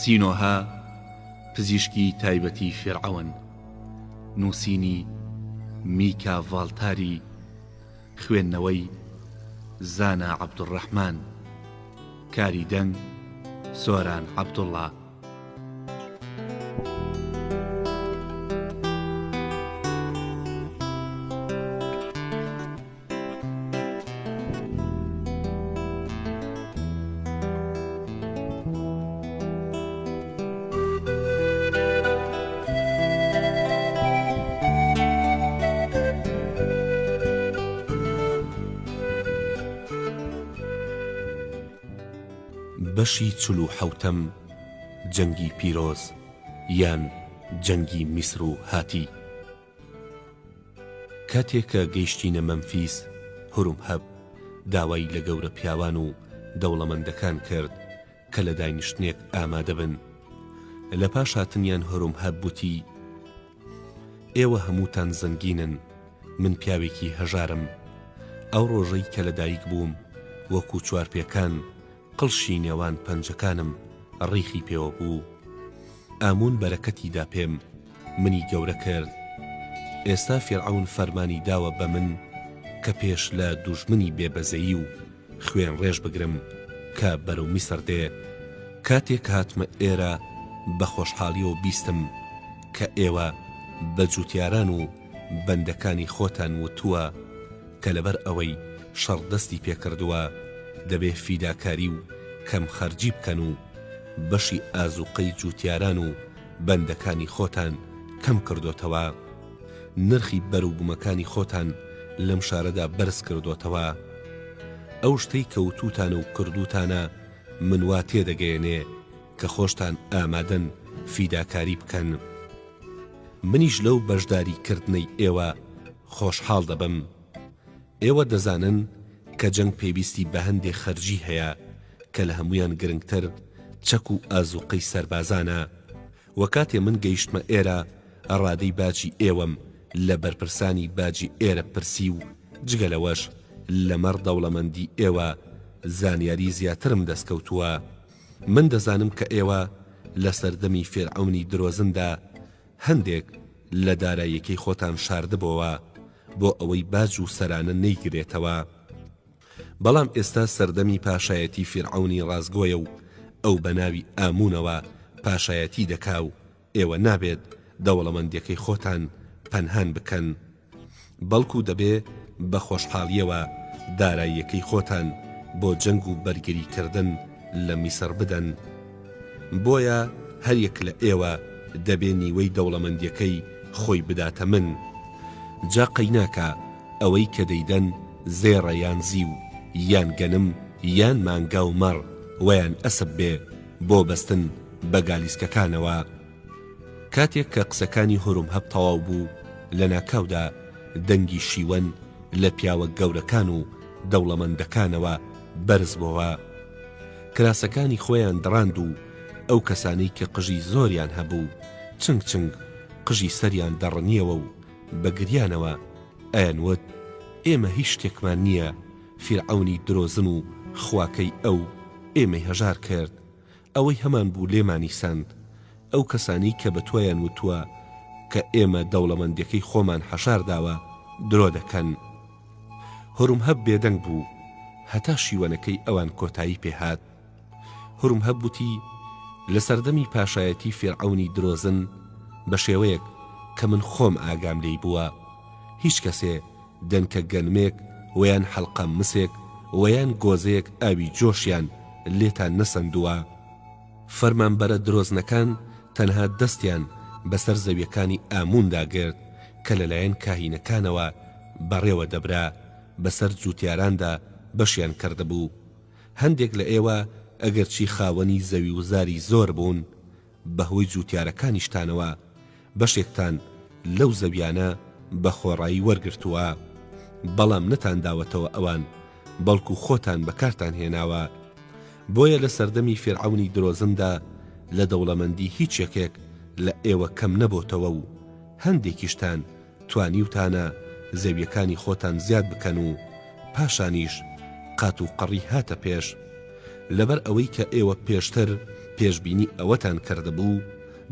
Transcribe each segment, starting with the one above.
سینۆهە پزیشکی تایبەتی فیرعەون نووسینی، میکا ڤاڵتاری، خوێندنەوەی، زانا عەبدولڕەحمان، کاری دەنگ، سۆران عەبدوڵڵا. بەشی 47ەم جەنگی پیرۆز یان جەنگی میسر و هاتی. کاتێ کە گەیشتینە مەمفیس، هورومهەب داوای لە گەورە پیاوان و دەوڵەمەندەکان کرد کە لە داینشتنێک ئامادە بن. لە پاش هاتنیان هورومهەب وتی، ئێوە هەمووتان زەنگینن، من پیاوێکی هەژارم. ئەو ڕۆژەی کە لە دایک بووم، وەکوو چوارپێکان قڵشی نێوان پەنجەکانم ڕیخی پێوە بوو. ئاموون بەرەکەتی دا پێم، منی گەورە کرد. ئێستا فیرعەون فەرمانی داوە بە من کە پێش لە دوژمنی بێ بەزەیی و خوێنڕێژ بگرم کە بەرەو میسر دێ. کاتێک هاتمە ئێرە بە خۆشحاڵیەوە بیستم کە ئێوە بە جوتیاران و بەندەکانی خۆتان وتووە کە لەبەر ئەوەی شەڕ دەستی پێکردووە دەبێ فیداکاری و کەم خەرجی بکەن و بەشی ئازوقەی جوتیاران و بەندەکانی خۆتان کەم کردۆتەوە نرخی بەروبومەکانی خۆتان لەم شارەدا بەرز کردۆتەوە ئەو شتەی کە وتوتانە و کردوتانە من وا تێدەگەیەنێ کە خۆشتان ئامادەن فیداکاری بکەن منیش لەو بەشداری کردنەی ئێوە خۆشحاڵ دەبم. ئێوە دەزانن کە جەنگ پێویستی بە هەندێ خەرجی هەیە کە لە هەموویان گرنگتر چەک و ئازووقەی سەربازانە و کاتێ من گەیشتمە ئێرە ڕادەی باجی ئێوەم لە بەرپرسانی باجی ئێرە پرسی و جگە لەوەش لەمەڕ دەوڵەمەندی ئێوە زانیاری زیاترم دەست کەوتووە. من دەزانم کە ئێوە لە سەردەمی فیرعەونی درۆزندا هەندێک لە داراییەکەی خۆتان شاردبۆوە بۆ ئەوەی باج و سەرانە نەیگرێتەوە. بەڵام ئێستا سەردەمی پاشایەتی فیرعەونی ڕاستگۆیە و ئەو بە ناوی ئاموونەوە پاشایەتی دەکا و ئێوە نابێت دەوڵەمەندیەکەی خۆتان پەنهان بکەن، بەڵکو دەبێ بە خۆشحاڵیەوە داراییەکەی خۆتان بۆ جەنگ و بەرگری کردن لە میسڕ بدەن. بۆیە هەر یەک لە ئێوە دەبێ نیوەی دەوڵەمەندیەکەی خۆی بداتە من. جا قەیناکا ئەوەی کە دەیدەن زێڕە یان زیو یان گەنم یان مانگا و مەڕ وەیان ئەسپ بێ بۆ بەستن بە گالیسکەکانەوە. کاتێک کە قسەکانی هورومهەب تەواو بوو، لەناکاودا دەنگی شیوەن لە پیاوە گەورەکان و دەوڵەمەندەکانەوە بەرز بۆوە. کراسەکانی خۆیان دڕاند و ئەو کەسانەی کە قژی زۆریان هەبوو، چنگ چنگ قژی سەریان دەڕنییەوە و بە گریانەوە ئەیانوت، ئێمە هیچ شتێکمان نییە، فیرعەونی درۆزن و خواکەی ئەو ئێمەی هەژار کرد. ئەوەی هەمان بوو لێمانی سەند. ئەو کەسانەی کە بە تۆیان وتووە کە ئێمە دەوڵەمەندیەکەی خۆمان حەشار داوە درۆ دەکەن. هورمهەب بێدەنگ بوو هەتا شیوەنەکەی ئەوان کۆتایی پێ هات. هورمهەب وتی، لە سەردەمی پاشایەتی فیرعەونی درۆزن بە شێوەیەک کە من خۆم ئاگام لێی بووە هیچ کەسێ دەنکە گەنمێک وەیان حەلقە مسێک وەیان گۆزەیەک ئاوی جۆشیان لێتان نەسەندووە. فەرمانبەرە درۆزنەکان تەنها دەستیان بەسەر زەویەکانی ئامووندا گرت کە لەلایەن کاهینەکانەوە بەڕێوە دەبرا، بەسەر جوتیاراندا بەشیان کردبوو. هەندێک لە ئێوە ئەگەرچی خاوەنی زەویوزاری زۆر بوون، بەهۆی جووتیارەکانیشتانەوە بەشێکتان لەو زەویانە بە خۆڕایی وەرگرتووە، بەڵام نەتانداوەتەوە ئەوان، بەڵکو خۆتان بەکارتان هێناوە. بۆیە لە سەردەمی فیرعەونی درۆزندا لە دەوڵەمەندی هیچ یەکێک لە ئێوە کەم نەبۆتەوە و هەندێکیشتان توانیوتانە زەویەکانی خۆتان زیاد بکەن و پاشانیش قات و قڕی هاتە پێش لەبەر ئەوەی کە ئێوە پێشتر. پێشبینی ئەوەتان کردبوو،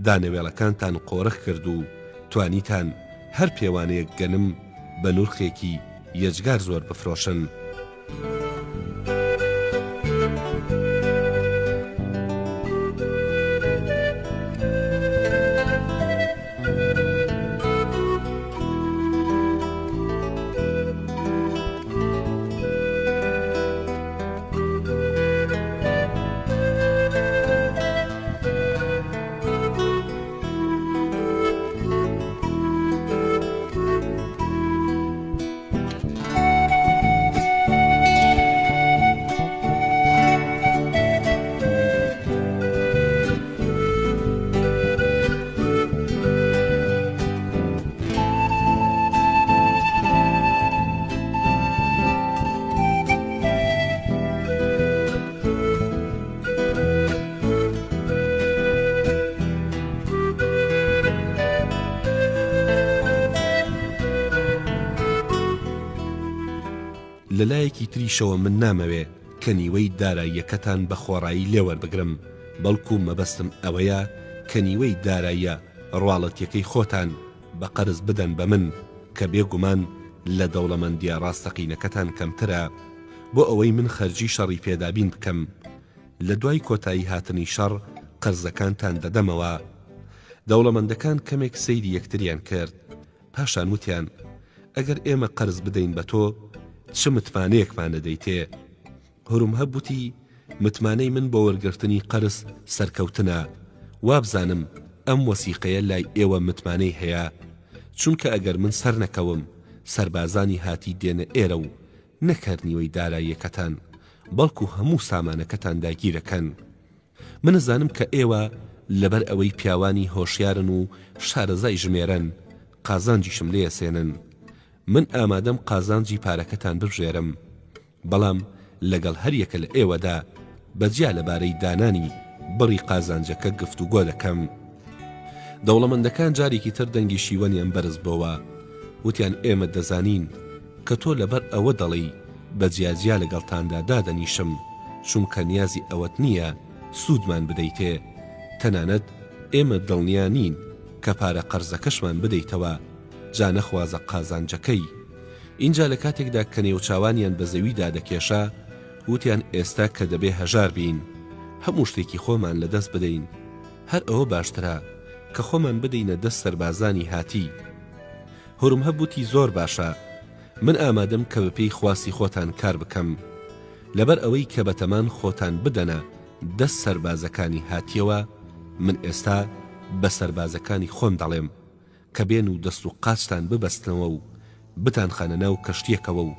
دانەوێڵەکانتان قۆرخ کرد و توانیتان هەر پێوانەیەک گەنم بە نرخێکی یەجگار زۆر بفرۆشن. لە لایەکی تریشەوە من نامەوێ کە نیوەی داراییەکەتان بە خۆڕایی لێ وەربگرم، بەڵکو مەبەستم ئەوەیە کە نیوەی داراییە ڕواڵەتیەکەی خۆتان بە قەرز بدەن بە من کە بێ گومان لە دەوڵەمەندیە ڕاستەقینەکەتان کەمترە بۆ ئەوەی من خەرجی شەڕی پێ دابین بکەم. لە دوای کۆتایی هاتنی شەڕ قەرزەکانتان دەدەمەوە. دەوڵەمەندەکان کەمێک سەیری یەکتریان کرد پاشان وتیان، ئەگەر ئێمە قەرز بدەین بە تۆ چ متمانەیەکمان ئەدەیتێ؟ هورمهب وتی، متمانەی من بۆ وەرگرتنی قەرز سەرکەوتنە، وابزانم ئەم وەسیقەیە لای ئێوە متمانەی هەیە، چونکە ئەگەر من سەرنەکەوم سەربازانی هاتی دێنە ئێرە و نەک هەر نیوەی داراییەکەتان بەڵکو هەموو سامانەکەتان داگیرەکەن. من ئەزانم کە ئێوە لەبەر ئەوەی پیاوانی هۆشیارن و شارەزای ژمێرەن، قازانجیشم لێ ئەسێنن. من ئامادەم قازانجی پارەکەتان ببژێرم. بەڵام لەگەڵ هەر یەکە لە ئێوەدا بە جیا لەبارەی دانانی بڕی قازانجەکە گفتوگۆ دەکەم. دەوڵەمەندەکان جارێکی تر دەنگی شیوەنیان بەرز بۆوە. وتیان ئێمە دەزانین کە تۆ لەبەر ئەوە دەڵێی بە جیا جیا لەگەڵتاندا دادەنیشم، چونکە نیازی ئەوەت نییە سوودمان بدەیتێ. تەنانەت ئێمە دڵنیا نین کە پارە قەرزەکەشمان بدەیتەوە، جا نەخوازە قازانجەکەی. ئینجا لە کاتێکدا کە نێوچاوانیان بە زەویدا دەکێشا، وتیان ئێستا کە دەبێ هەژار بین، هەموو شتێکی خۆمان لە دەست بدەین، هەر ئەوە باشترە کە خۆمان بدەینە دەست سەربازانی هاتی. هورمهب وتی زۆر باشە، من ئامادەم کە بە پێی خواستی خۆتان کار بکەم. لەبەر ئەوەی کە بەتەمان خۆتان بدەنە دەست سەربازەکانی هاتیەوە، من ئێستا بە سەربازەکانی خۆم دەڵێم کە بێن و دەست و قاچتان ببەستنەوە و بتانخەنە ناو کەشتیەکەوە و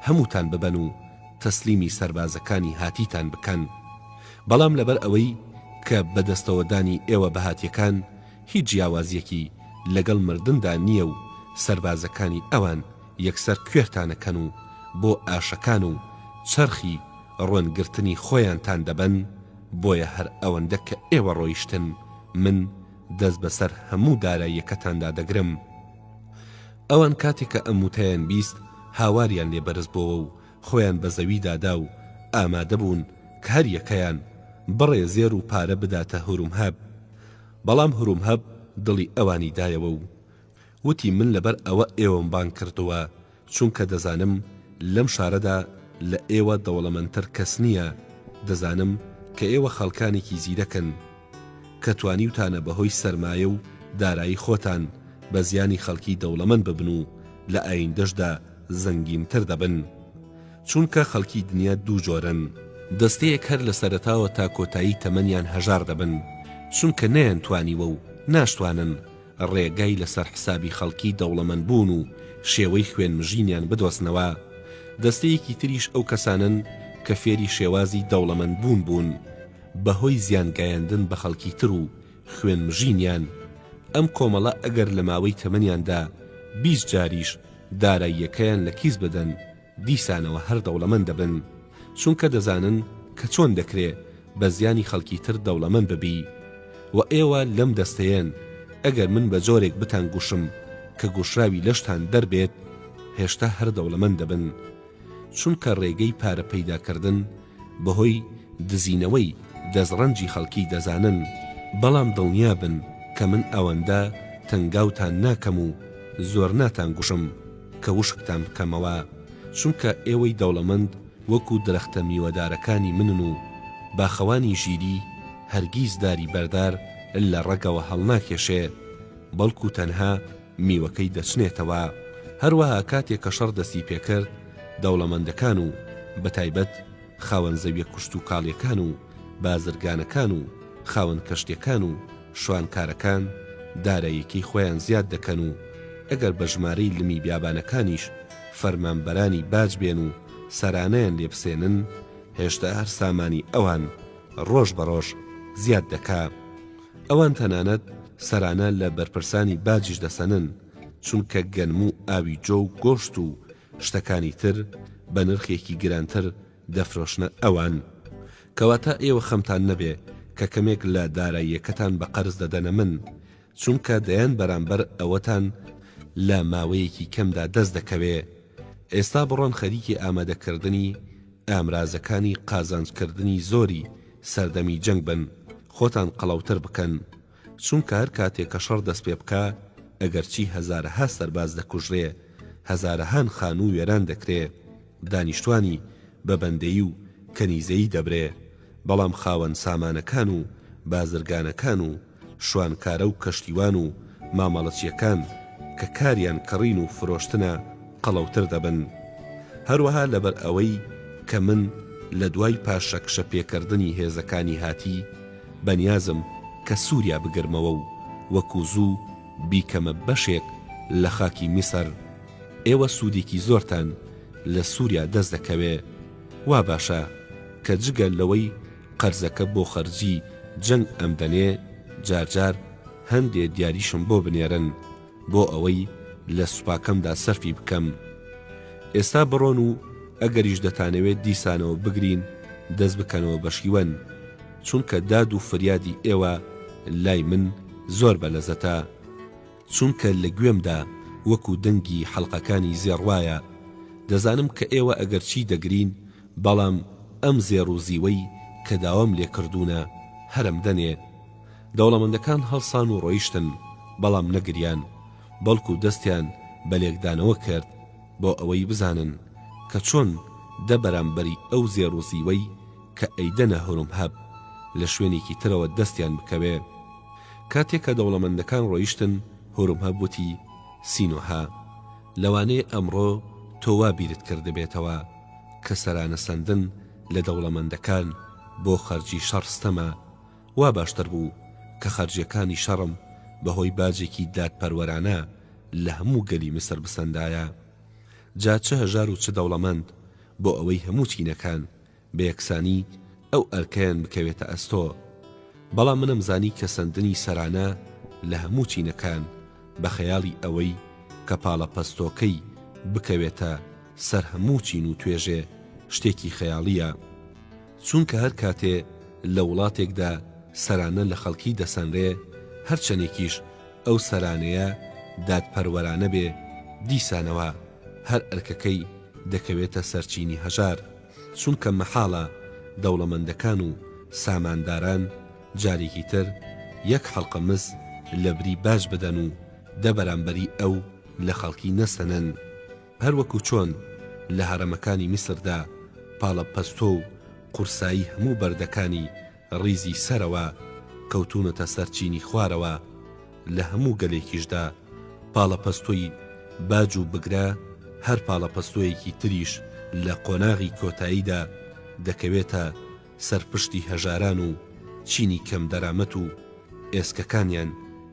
هەمووتان ببەن و تەسلیمی سەربازەکانی هاتیتان بکەن. بەڵام لەبەر ئەوەی کە بەدەستەوەدانی ئێوە بە هاتیەکان هیچ جیاوازیەکی لەگەڵ مردندا نیە و سەربازەکانی ئەوان یەکسەر کوێرتانەکەن و بۆ ئاشەکان و چەرخی ڕۆن گرتنی خۆیانتان دەبەن، بۆیە هەر ئەوەندە کە ئێوە ڕۆیشتن من دەست بەسەر هەموو داراییەکەتاندا دەگرم. ئەوان کاتێ کە ئەم وتەیان 20 هاواریان لێ بەرز بۆوە و خۆیان بە زەویدا دا و ئامادە بوون کە هەر یەکەیان بڕێ زێر و پارە بداتە هورومهب. بەڵام هورومهب دڵی ئەوانی دایەوە و وتی من لەبەر ئەوە ئێوەم بانگ کردووە چونکە دەزانم لەم شارەدا لە ئێوە دەوڵەمەندتر کەس نییە، دەزانم کە ئێوە خەڵکانێکی زیرەکن، کە توانیوتانە بەهۆی سەرمایە و دارایی خۆتان بە زیانی خەڵکی دەوڵەمەند ببن و لە ئایندەشدا زەنگینتر دەبن. چونکە خەڵکی دنیا دوو جۆرن، دەستەیەک هەر لە سەرەتاوە تا کۆتایی تەمەنیان هەژار دەبن، چونکە نەیانتوانیوە و ناشتوانن ڕێگای لەسەر حسابی خەڵکی دەوڵەمەند بوون و شێوەی خوێن مژینیان بدۆزنەوە، دەستەیەکی تریش ئەو کەسانەن کە فێری شێوازی دەوڵەمەند بوون بوون بەهۆی زیان گەیاندن بە خەڵکی تر و خوێن مژینیان، ئەم کۆمەڵە ئەگەر لە ماوەی تەمەنیاندا 20 جاریش داراییەکەیان لە کیس بدەن دیسانەوە هەر دەوڵەمەند دەبن، چونکە دەزانن کە چۆن دەکرێ بە زیانی خەڵکی تر دەوڵەمەند ببی. وە ئێوە لەم دەستەیەن، ئەگەر من بە جۆرێک بتانگوشم کە گوشراوی لەشتان دەربێت، هێشتا هەر دەوڵەمەند دەبن، چونکە ڕێگەی پارە پەیداکردن بەهۆی دزینەوەی. دەستڕەنجی خەڵکی دەزانن، بەڵام دڵنیا بن کە من ئەوەندە تەنگاوتان ناکەم و زۆر ناتانگوشم کە وشکتان بکەمەوە، چونکە ئێوەی دەوڵەمەند وەکو درەختە میوەدارەکانی منن و باخەوانی ژیری هەرگیز داری بەردار لە ڕەگەوە هەڵناکێشێ، بەڵکو تەنها میوەکەی دەچنێتەوە. هەروەها کاتێ کە شەڕ دەستی پێکرد، دەوڵەمەندەکان و بەتایبەت خاوەن زەویە کوشتوکاڵیەکان و بازرگانەکان و خاوەن کەشتیەکان و شوانکارەکان داراییەکەی خۆیان زیاد دەکەن و ئەگەر بە ژمارەی لمی بیابانەکانیش فەرمانبەرانی باج بێن و سەرانەیان لێ بسێنن هێشتا هەر سامانی ئەوان ڕۆژ بە ڕۆژ زیاد دەکا. ئەوان تەنانەت سەرانە لە بەرپرسانی باجیش دەسەنن، چونکە گەنم و ئاوی جۆ و گۆشت و شتەکانی تر بە نرخێکی گرانتر دەفرۆشنە ئەوان. کەواتە ئێوە خەمتان نەبێ کە کەمێک لە داراییەکەتان بە قەرز دەدەنە من، چونکە دەیان بەرامبەر ئەوەتان لە ماوەیەکی کەمدا دەست دەکەوێ. ئێستا بڕۆن خەریکی ئامادەکردنی ئامرازەکانی قازانجکردنی زۆری سەردەمی جەنگ بن، خۆتان قەڵەوتر بکەن، چونکە هەر کاتێ کە شەڕ دەست پێ بکا، ئەگەرچی هەزارەها سەرباز دەکوژرێ، هەزارەهان خانوو وێران دەکرێ، دانیشتوانی بە بەندەیی و کەنیزەیی دەبرێ، بەڵام خاوەن سامانەکان و بازرگانەکان و شوانکارە و کەشتیوان و مامەڵەچیەکان کە کاریان کڕین و فرۆشتنە قەڵەوتر دەبن. هەروەها لەبەر ئەوەی کە من لە دوای پاشەکشە پێکردنی هێزەکانی هاتی بەنیازم کە سوریا بگرمەوە و وەکو زوو بیکەمە بەشێک لە خاکی میسر، ئێوە سوودێکی زۆرتان لە سوریا دەست دەکەوێ. وا باشە کە جگە لەوەی قەرزەکە بۆ خەرجی جەنگ ئەمدەنێ جار جار هەندێ دیاریشم بۆ بنێرن بۆ ئەوەی لە سوپاکەمدا سەرفی بکەم. ئێستا بڕۆن و ئەگەریش دەتانەوێت دیسانەوە بگرین دەست بکەنەوە بە شیوەن، چونکە داد و فریادی ئێوە لای من زۆر بەلەزەتە. چونکە لە گوێمدا وەکو دەنگی حەڵقەکانی زێڕ وایە، دەزانم کە ئێوە ئەگەرچی دەگرین، بەڵام ئەم زێڕ و زیوەی کە داوام لێ کردوونە هەر ئەمدەنێ. دەوڵەمەندەکان هەڵسان و ڕۆیشتن، بەڵام نەگریان، بەڵکو دەستیان بە لێکدانەوە کرد بۆ ئەوەی بزانن کە چۆن دە بەرامبەری ئەو زێڕ و زیوەی کە ئەیدەنە هورمهەب لە شوێنێکی ترەوە دەستیان بکەوێ. کاتێ کە دەوڵەمەندەکان ڕۆیشتن، هورمهەب وتی، سینۆهە، لەوانەیە ئەمڕۆ تۆ وا بیرت کردبێتەوە کە سەرانە سەندن لە دەوڵەمەندەکان بۆ خەرجی شەڕ ستەمە، وا باشتر بوو کە خەرجیەکانی شەڕم بە هۆی باجێکی دادپەروەرانە لە هەموو گەلی میسر بسەندایە. جا چ هەژار و چ دەوڵەمەند، بۆ ئەوەی هەموو چینەکان بە یەکسانی ئەو ئەرکەیان بکەوێتە ئەستۆ. بەڵام منم زانی کە سەندنی سەرانە لە هەموو چینەکان بە خەیاڵی ئەوەی کە پاڵەپەستۆکەی بکەوێتە سەر هەموو چین و توێژێ شتێکی خەیاڵییە. چونکە هەر کاتێ لە وڵاتێکدا سەرانە لە خەڵکی دەسەنرێ هەر چەنێکیش ئەو سەرانەیە دادپەروەرانە بێ دیسانەوە هەر ئەرکەکەی دەکەوێتە سەر چینی هەژار. چونکە مەحاڵە دەوڵەمەندەکان و سامانداران جارێکی تر یەک حەڵقە مس لە بری باج بدەن و دە بەرامبەری ئەو لە خەڵکی نەسەنن. هەر وەکو چۆن لە هەرەمەکانی میسردا پاڵەپەستۆ و قورسایی هەموو بەردەکانی ڕیزی سەرەوە کەوتوونەتە سەر چینی خوارەوە، لە هەموو گەلێکیشدا پاڵەپەستۆی باج و بگرە هەر پاڵەپەستۆیەکی تریش لە قۆناغی کۆتاییدا دەکەوێتە سەر پشتی هەژاران و چینی کەمدەرامەت و ئێسکەکانیان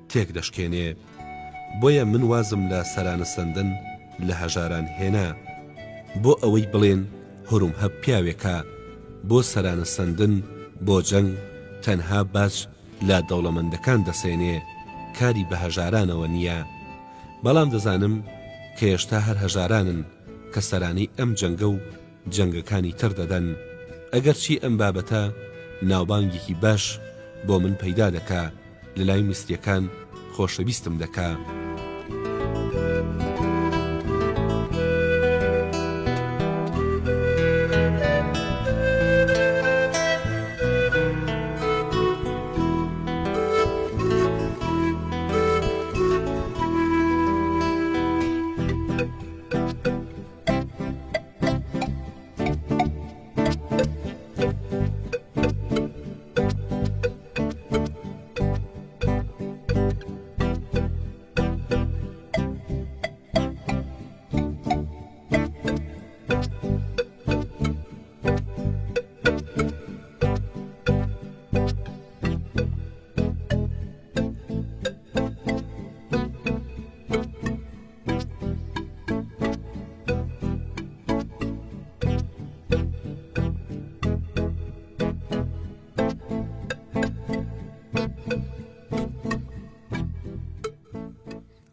تێکدەشکێنێ. بۆیە من وازم لە سەرانە سەندن لە هەژاران هێنا. بۆ ئەوەی بڵێن هورمهەب پیاوێکە بۆ سەرانە سەندن بۆ جەنگ تەنها باج لە دەوڵەمەندەکان دەسێنێ کاری بە هەژارانەوە نییە. بەڵام دەزانم کە هێشتا هەر هەژارانن کە سەرانەی ئەم جەنگە و جەنگەکانی تر دەدەن. ئەگەرچی ئەم بابەتە ناوبانگێکی باش بۆ من پەیدا دەکا، لە لای میسریەکان خۆشەویستم دەکا.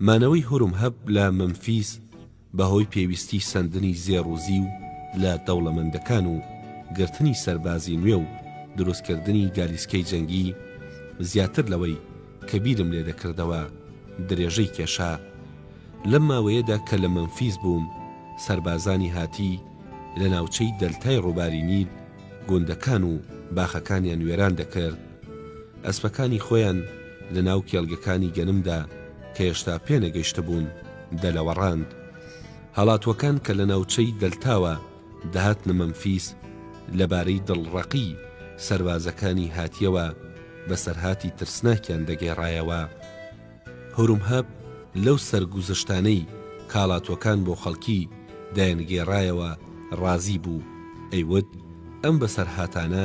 مانەوەی هورمهەب لە مەمفیس بە هۆی پێویستی سەندنی زێڕ و زیو لە دەوڵەمەندەکان و گرتنی سەربازی نوێ و دروستکردنی گالیسکەی جەنگی زیاتر لەوەی کە بیرم لێ دەکردەوە درێژەی کێشا. لەم ماوەیەدا کە لە مەمفیس بووم سەربازانی هاتی لە ناوچەی دەلتای ڕووباری نیل گوندەکان و باخەکانیان وێران دەکرد. ئەسپەکانی خۆیان لە ناو کێڵگەکانی گەنمدا کە هێشتا پێنەگەیشتبوون دەلەوەڕاند. هەڵاتووەکان کە لە ناوچەی دەلتاوە دەهاتنە مەمفیس لەبارەی دڵڕەقی سەربازەکانی هاتیەوە بەسەرهاتی ترسناکیان دەگێڕایەوە. هورمهەب لەو سەرگوزشتانەی کاڵاتوەکان بۆ خەڵکی دەیانگێڕایەوە ڕازی بوو، ئەیوت ئەم بەسەرهاتانە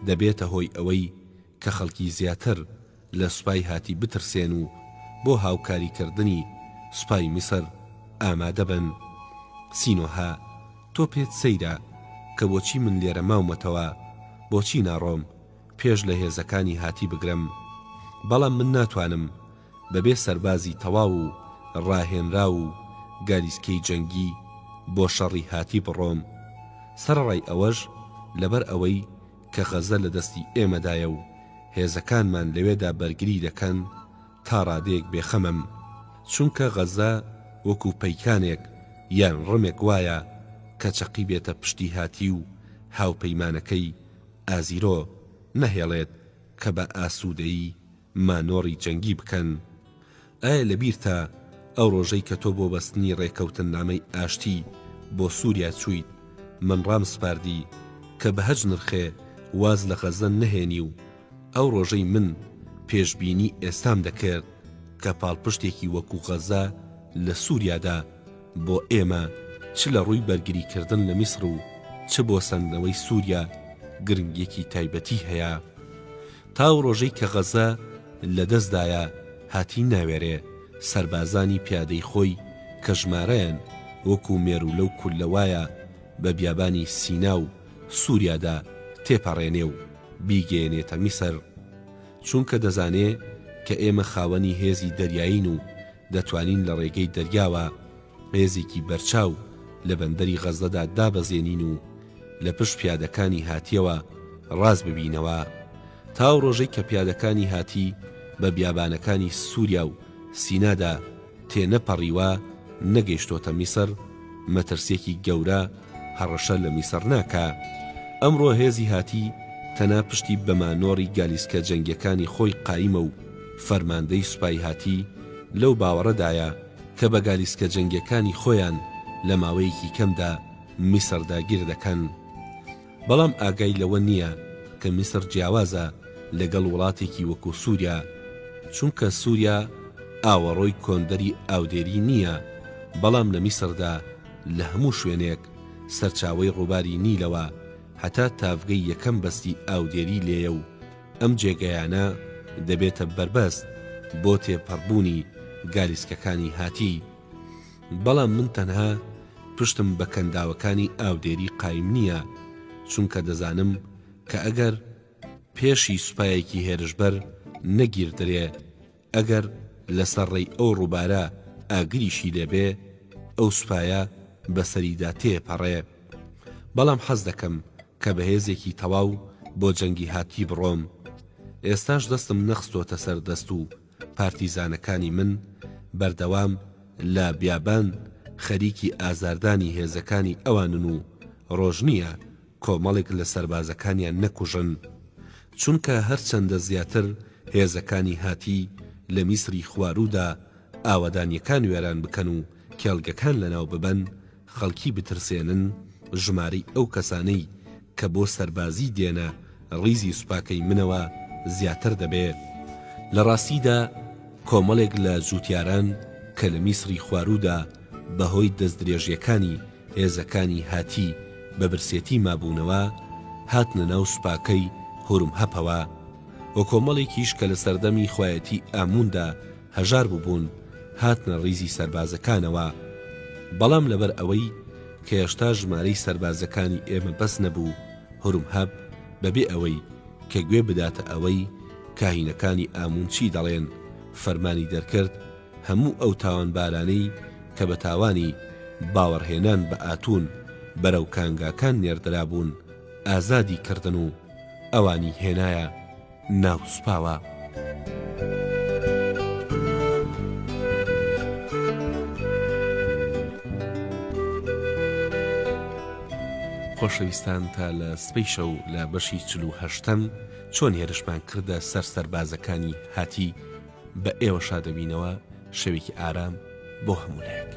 دەبێتە هۆی ئەوەی کە خەڵکی زیاتر لە سوپای هاتی بترسێن و بۆ هاوکاریکردنی سوپای میسر ئامادە بن. سینۆهە، تۆ پێت سەیرە کە بۆچی من لێرە ماومەتەوە، بۆچی ناڕۆم پێش لە هێزەکانی هاتی بگرم؟ بەڵام من ناتوانم بەبێ سەربازی تەواو و ڕاهێنراو و گالیسکەی جەنگی بۆ شەڕی هاتی بڕۆم. سەرەڕای ئەوەش لەبەر ئەوەی کە غەزە لە دەستی ئێمەدایە و هێزەکانمان لەوێدا بەرگری دەکەن تا ڕادەیەک بێخەمم، چونکە غەزە وەکو پەیکانێک یان ڕمێک وایە کە چەقیبێتە پشتی هاتی و هاوپەیمانەکەی ئازیرۆ نەهێڵێت کە بە ئاسوودەیی مانۆڕی جەنگی بکەن. ئایا لە بیرتە ئەو ڕۆژەی کە تۆ بۆ بەستنی ڕێکەوتننامەی ئاشتی بۆ سووریا چوویت، من ڕامسپاردی کە بە هەچ نرخێ واز لە غەزە نەهێنی و ئەو ڕۆژەی من پێشبینی ئێستام دەکرد کە پاڵپشتێکی وەکوو غەزە لە سووریادا بۆ ئێمە چ لە ڕووی بەرگریکردن لە میسر و چ بۆ سەندنەوەی سووریا گرنگییەکی تایبەتی هەیە. تا ئەو ڕۆژەی کە غەزە لە دەستدایە هاتی ناوێرێ سەربازانی پیادەی خۆی کە ژمارەیان وەکو مێروولە و کوللە وایە بە بیابانی سینا و سوریادا تێپەڕێنێ و بیگەیەنێتە میسر چونکە دەزانێ کە ئێمە خاوەنی هێزی دەریایین و دەتوانین لە ڕێگەی دەریاوە هێزێکی بەرچاو لە بەندەری غەزەدا دابەزێنین و لە پشت پیادەکانی هاتیەوە ڕاست ببینەوە. تا ئەو ڕۆژەی کە پیادەکانی هاتی بە بیابانەکانی سوریا و سینادا تێنەپەڕیوە نەگەیشتۆتە میسر، مەترسیەکی گەورە هەڕەشە لە میسر ناکا. ئەمڕۆ هێزی هاتی تەنا پشتی بە مانۆڕی گالیسکە جەنگیەکانی خۆی قایمە و فەرماندەی سوپای هاتی لەو باوەڕەدایە کە بە گالیسکە جەنگیەکانی خۆیان لە ماوەیەکی کەمدا میسر داگیر دەکەن. بەڵام ئاگای لەوە نییە کە میسر جیاوازە لەگەڵ وڵاتێکی وەکو سوریا، چونکە سوریا ئاوەڕۆی کۆندەری ئاودێری نییە، بەڵام لە میسردا لە هەموو شوێنێک سەرچاوەی ڕووباری نیلەوە هەتا تاڤگەی یەکەم بەستی ئاودێری لێیە و ئەم جێگەیانە دەبێتە بەربەست بۆ تێپەڕبوونی گالیسکەکانی هاتی. بەڵام من تەنها پشتم بە کەنداوەکانی ئاودێری قایم نییە، چونکە دەزانم کە ئەگەر پێشی سوپایەکی هێرشبەر نەگیردرێ، ئەگەر لەسەر ڕێی ئەو ڕووبارە ئاگریشی لێ بێ، ئەو سوپایە بەسەریدا تێپەڕێ. بەڵام حەز دەکەم کە بە هێزێکی تەواو بۆ جەنگی هاتی بڕۆم. ئێستاش دەستم نەخستۆتە سەر دەست و پارتیزانەکانی من بەردەوام لە بیابان خەریکی ئازاردانی هێزەکانی ئەوانن و ڕۆژ نییە کۆمەڵێک لە سەربازەکانیان نەکوژن. چونکە هەرچەندە زیاتر هێزەکانی هاتی لە میسری خواروودا ئاوەدانییەکان وێران بکەن و کێڵگەکان لەناو ببەن، خەڵکی بترسێنن، ژمارەی ئەو کەسانەی کە بۆ سەربازی دێنە ڕیزی سوپاکەی منەوە زیاتر دەبێ. لە ڕاستیدا کۆمەڵێک لە جووتیاران کە لە میسری خواروودا بە هۆی دەستدرێژییەکانی هێزەکانی هاتی بە برسێتی مابوونەوە، هاتنە ناو سوپاکەی هورمهەپەوە و کۆمەڵێکیش کە لە سەردەمی خوایەتی ئامووندا هەژار بووبوون هاتنە ڕیزی سەربازەکانەوە، بەڵام لەبەر ئەوەی کە هێشتا ژمارەی سەربازەکانی ئێمە بەس نەبوو، هورمهەب بەبێ ئەوەی کە گوێ بداتە ئەوەی کاهینەکانی ئاموون چی دەڵێن، فەرمانی دەرکرد. هەموو ئەو تاوانبارانەی کە بە تاوانی باوەڕهێنان بە ئاتوون بەرەو کانگاکان نێردرابوون ئازادی کردن و ئەوانی هێنایە ناو سوپاوە. خۆشەویستان تا لە سبەی شەو لە بەشی 48ەم چۆن هێرشمان کردە سەر سەربازەکانی هاتی بە ئێوە شادەبینەوە شەوێکی ئارام بۆ هەموو لایەک.